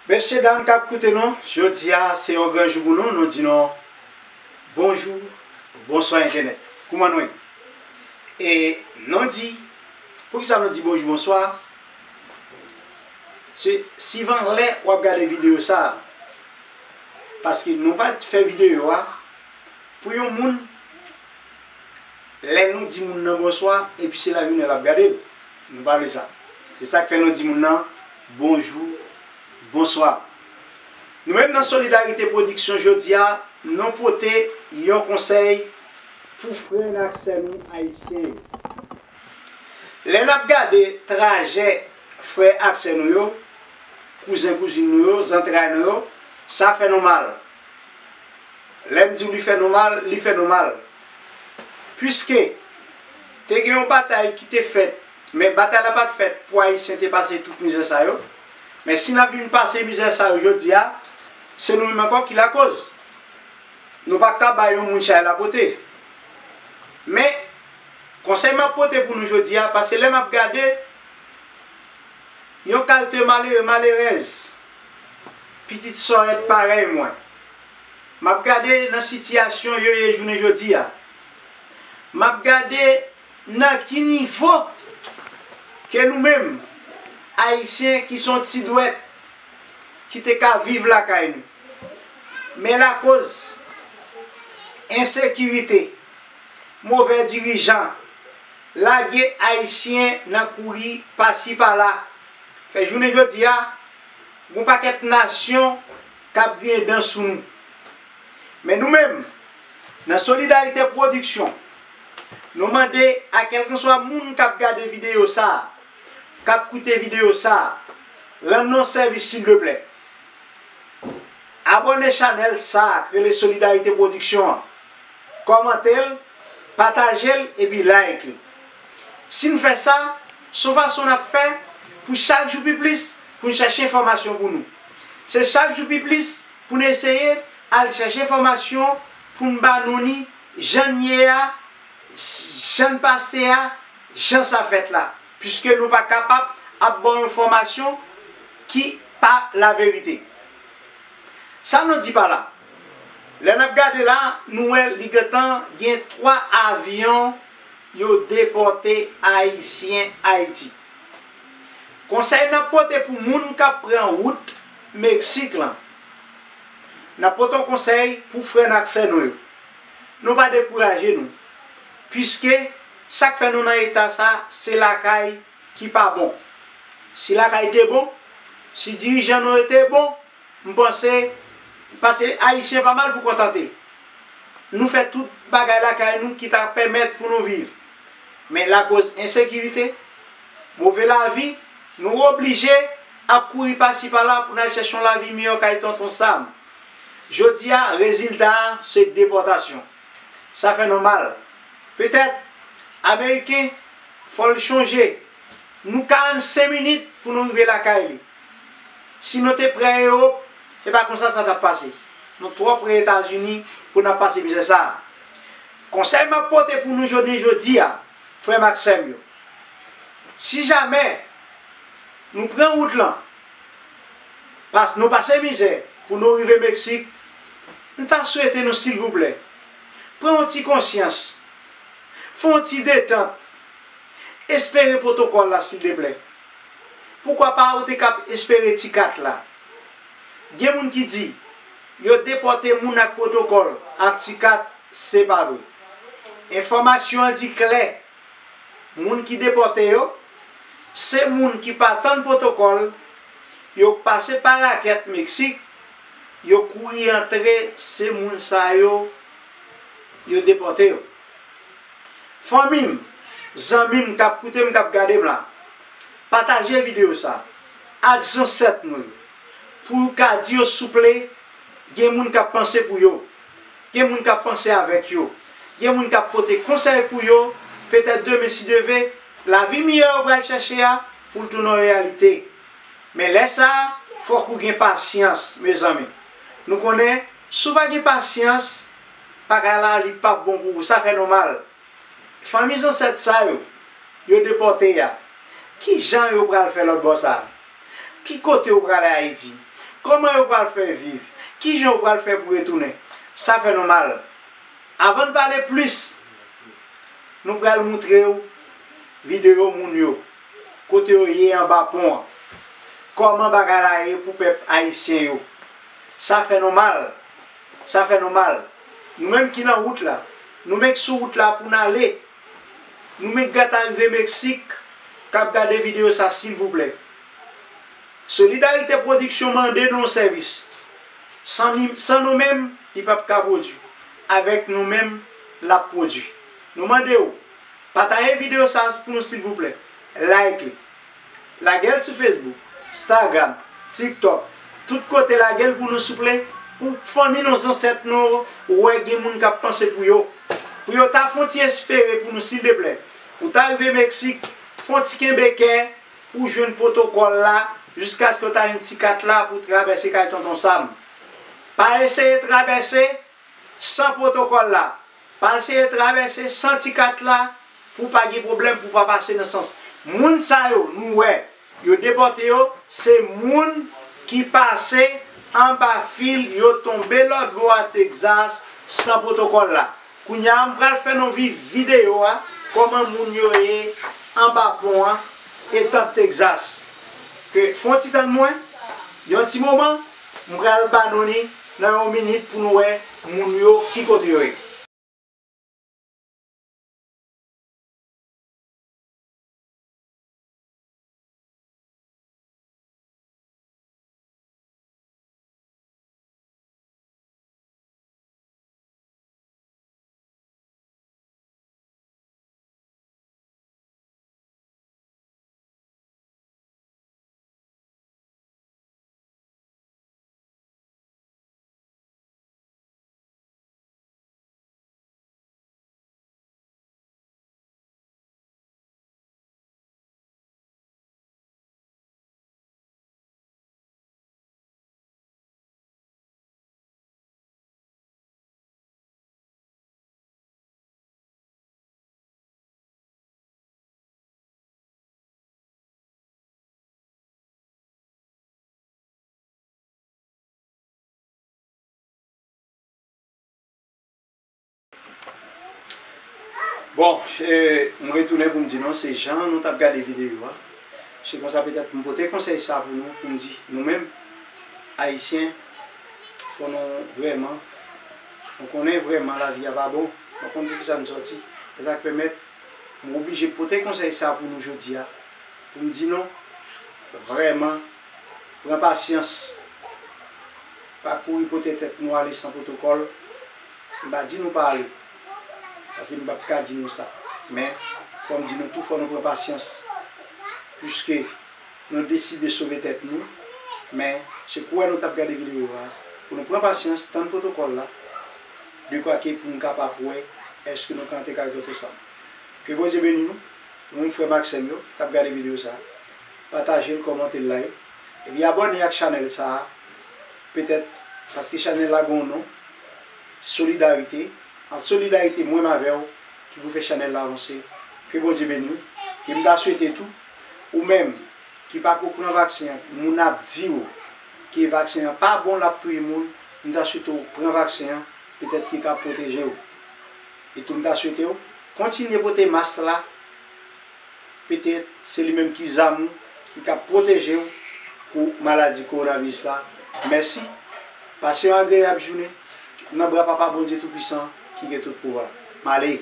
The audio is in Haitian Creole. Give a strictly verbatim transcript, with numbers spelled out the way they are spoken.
Mesye dam k ap koute nou, jodi a se yon gran jou pou nou, nou di nou bonjou, bonswa entènèt. Kouman nou ye? E nou di, poukisa nou di bonjou, bonswa? Se sivan lè w ap gade videyo sa a, paske nou pa t fè videyo a pou yon moun, lè nou di moun nan bonswa, epi se lajounen l ap gade l. Nou pa vle sa. Se sa k fè nou di moun nan bonjou, bonswa. Nou menm nan Solidarité Production jodi a, nou pote yon konsèy pou frè n ak sè nou ayisyen yo. Lè n ap gade trajè frè ak sè nou yo, kouzen kouzin nou yo, zantray nou yo, sa fè nou mal. Lè m di w li fè nou mal, li fè nou mal. Piske te gen yon batay ki te fèt, men batay la pa t fèt pou Ayisyen te pase tout mizè sa yo. Men si n ap vin pase mizè sa yo jodi a, se nou menm ankò ki lakoz. Nou pa ka bay yon moun chay la pote. Men, konsèy m ap pote pou nou jodi a, paske lè m ap gade, yon kalite malere, malerèz, pitit sòrèt parèy mwen. M ap gade nan sitiyasyon yo ye jounen jodi a. M ap gade nan ki nivo ke nou menm, Ayisyen ki se yon ti dwèt, ki te ka viv lakay nou. Men lakoz ensekirite, movè dirijan, lage Ayisyen nan kouri pasi pala. Fè jounen jodi a, gon pakèt nasyon k ap griyen dan sou nou. Men nou menm, nan Solidarité Production, nou mande a kèlkanswa moun k ap gade videyo sa a, k ap koute videyo sa a, rann nou sèvis silvouplè. Abòne chanèl sa a k rele Solidarité Production an. Kòmante l, pataje l, epi like li. Si n fè sa, se yon fason n ap fè pou chak jou pi plis, pou n chèche enfòmasyon pou nou. Se chak jou pi plis pou n eseye al chèche enfòmasyon pou n ba nou li jan n ye a, jan n pase a, jan sa fèt la. Piske nou pa kapab ap ba w enfòmasyon ki pa laverite. Sa nou di pa la? Lè n ap gade la, nou wè li gentan gen twa avyon yo depòte Ayisyen Ayiti. Konsèy n ap pote pou moun k ap pran wout Meksik lan. N ap pote yon konsèy pou frè n ak sè nou yo. Nou pa dekouraje nou. Piske sa k fè nou nan eta sa, se lakay ki pa bon. Si lakay te bon, si dirijan nou yo te bon, m panse, paske Ayisyen pa mal pou kontante. Nou fè tout bagay lakay nou ki ta pèmèt pou nou viv. Men lakoz ensekirite, move lavi, nou oblije ap kouri pasi pala pou n al chèche yon lavi miyò kay Tonton Sam. Jodi a, rezilta a se depòtasyon. Sa fè nou mal. Petèt, Ameriken, fò l chonje, nou karannsenk minit pou nou rive lakay li. Si nou te pre Ewòp, se pa konsa sa t ap pase. Nou twò pre Etazini pou n ap pase mizè sa a. Konsèy m ap pote pou nou jodi, jodi a, frè m ak sè m yo. Si jamè nou pran wout lan, pas, nou pase mizè pou nou rive Meksik, m ta swete nou, silvouplè, pran yon ti konsyans, fè yon ti detant, espere pwotokòl la, sildeplè. Poukwa pa ou te kab espere ti kat la? Gen moun ki di, yo depòte moun ak pwotokòl, ak ti kat, se pa vre. Enfòmasyon an di klè, moun ki depòte yo, se moun ki pa tann pwotokòl, yo pase pa rakèt Meksik, yo kouri antre, se moun sa yo, yo depòte yo. Fanmi m, zanmi m k ap koute m, k ap gade m la, pataje videyo sa ak zansèt nou yo, pou w ka di yo souple, gen moun k ap panse pou yo, gen moun k ap panse avèk yo, gen moun k ap pote konsèy pou yo, petèt demen si Dye vle, lavi miyò yo pral chèche a pou l tounen yon reyalite. Men lè sa a, fòk ou gen pasyans, mezanmi. Nou konnen, si w pa gen pasyans, bagay la, li p ap bon pou ou. Sa fè nou mal. Fanmi zansèt sa yo, yo depòte a, ki jan yo pral fè lòt bò sa a? Ki kote yo prale Ayiti? Kòman yo pral fè viv? Kijan yo pral fè pou retounen? Sa fè nou mal. Avan n pale plis, nou pral moutre w videyo moun yo, kote yo ye anba pon an. Kòman bagay la ye pou pèp ayisyen yo? Sa fè nou mal. Sa fè nou mal. Nou menm ki nan wout la, nou menm ki sou wout la pou n ale, nou menm ki gentan rive Meksik, k ap gade videyo sa, silvouplè. Solidarite Pwodiksyon mande nou yon sèvis. San ni, san nou menm, li p ap ka pwodui. Avèk nou menm, l ap pwodui. Nou mande w, pataje videyo sa pou nou, silvouplè. Like li. Lage l sou Facebook, Instagram, TikTok. Tout kote lage l pou nou, souple. Pou fanmi nou, zansèt nou, wè gen moun k ap panse pou yo. Pou yo ta fè yon ti espere pou nou, silvouplè. Ou ta rive Meksik, fè yon ti kenbe kè, pou w jwenn pwotokòl la, jiskaske w ta jwenn ti kat la pou w travèse kay Tonton Sam. Pa eseye travèse san pwotokòl la. Pa eseye travèse san ti kat la pou w pa gen pwoblèm, pou w pa pase nan sans. Moun sa yo, nou wè, yo depòte yo, se moun ki pase anba fil, yo tonbe lòt bò a Texas san pwotokòl la. Kounye a, m pral fè nou viv videyo a, kòman moun yo ye anba pon an, etan Texas. Ke fè yon ti tann mwen, yon ti moman, m pral ba nou li nan yon minit pou nou wè moun yo ki kote yo ye. Bon, eh, m retounen pou m di nou, se jan nou t ap gade videyo a. Se konsa petèt m pote konsèy sa pou nou, pou m di, nou menm, Ayisyen, fò nou vrèman, nou konnen vrèman lavi a pa bon. Nou konn poukisa nou sòti. Se sa k pèmèt m oblije pote konsèy sa pou nou jodi a, pou m di nou, vrèman, pran pasyans. Pa kouri pote tèt nou ale san pwotokòl. M pa di nou pa ale, paske m p ap ka di nou sa. Men, fò m di nou tou, fò nou pran pasyans. Piske nou deside sove tèt nou, men se kou wè nou t ap gade videyo a, pou nou pran pasyans, tann pwotokòl la, dekwa ke pou nou kapab wè èske nou ka antre kay Tonton Sam. Ke Bondye beni nou, nou menm frè m ak sè m yo ki t ap gade videyo sa a. Pataje l, kòmante l, like. Epi abòne ak chanèl sa a, petèt, paske chanèl la gen yon non, Solidarite. An solidarite, mwen m avè w, ki pou fè chanèl la avanse. Ke Bondye beni w. Ke m ta swete tou, ou menm, ki pako pran vaksen an, moun ap di w ke vaksen an pa bon, l ap touye moun, m ta swete w pran vaksen an, petèt ki ka pwoteje w. E tou m ta swete w kontinye pote mas la, petèt se li menm ki zam ou, ki ka pwoteje w kont maladi kowonaviris la. Mèsi. Pase yon agreyab jounen nan bra Papa Bondye Toupisan ki gen tout pouvwa. M ale.